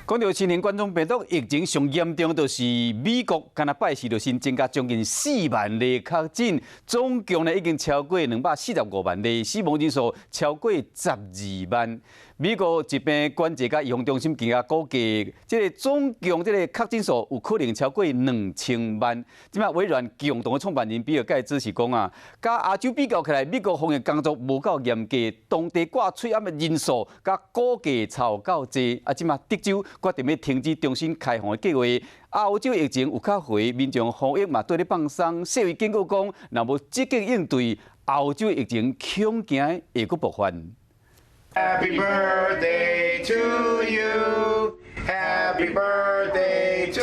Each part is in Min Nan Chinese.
講到新型冠狀病毒疫情上嚴重，就是美國，敢若拜四就新增加將近4萬例確診，總共呢已經超過245萬例，死亡人數超過12萬。美國疾病管制佮預防中心今日估計，這個總共這個確診數有可能超過2000萬。這擺微軟共同的創辦人比爾蓋茨是講啊，佮亞洲比較起來，美國防疫工作無夠嚴格，當地掛喙罨的人數佮估計超夠濟。啊，這擺德州決定欲停止重新開放的計劃。歐洲疫情有較回，民眾防疫嘛綴咧放鬆，世衛警告講，若無積極應對，歐洲疫情恐驚會閣爆發。 Happy birthday to you. Happy birthday to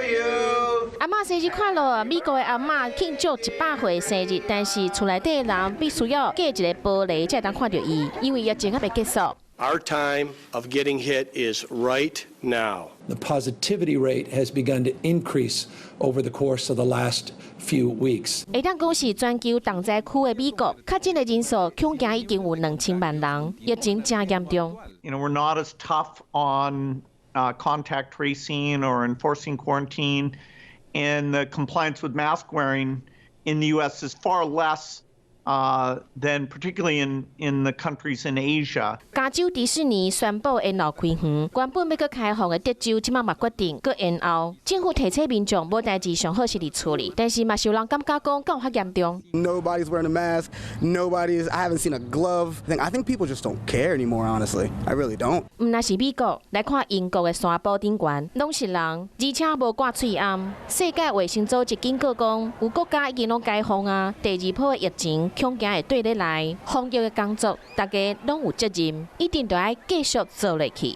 you. 阿嬤生日快樂！美國的阿嬤慶祝100歲生日，但是厝內底人必須要隔一个玻璃才會當看著伊，因為疫情猶未結束。 Our time of getting hit is right now. The positivity rate has begun to increase over the course of the last few weeks. 會當講是全球重災區的美國，確診的人數恐驚已經有2000萬人，疫情誠嚴重。 We're not as tough on contact tracing or enforcing quarantine, and the compliance with mask wearing in the U.S. is far less than particularly in the countries in Asia. 加州迪士尼宣布延後開園，原本欲閣開放的德州，這擺嘛決定閣延後。政府提醒民眾無代誌上好是佇厝裡，但是嘛是有人感覺講敢有較嚴重。 Nobody's wearing a mask. Nobody's. I haven't seen a glove. I think people just don't care anymore. Honestly, I really don't. 毋但是美國，來看英國的山坡頂懸，攏是人，而且無掛喙罨。世界衛生組織警告講，有國家已經攏解封啊，第二波的疫情恐驚會綴咧來，防疫的工作，大家攏有責任，一定著愛繼續做落去。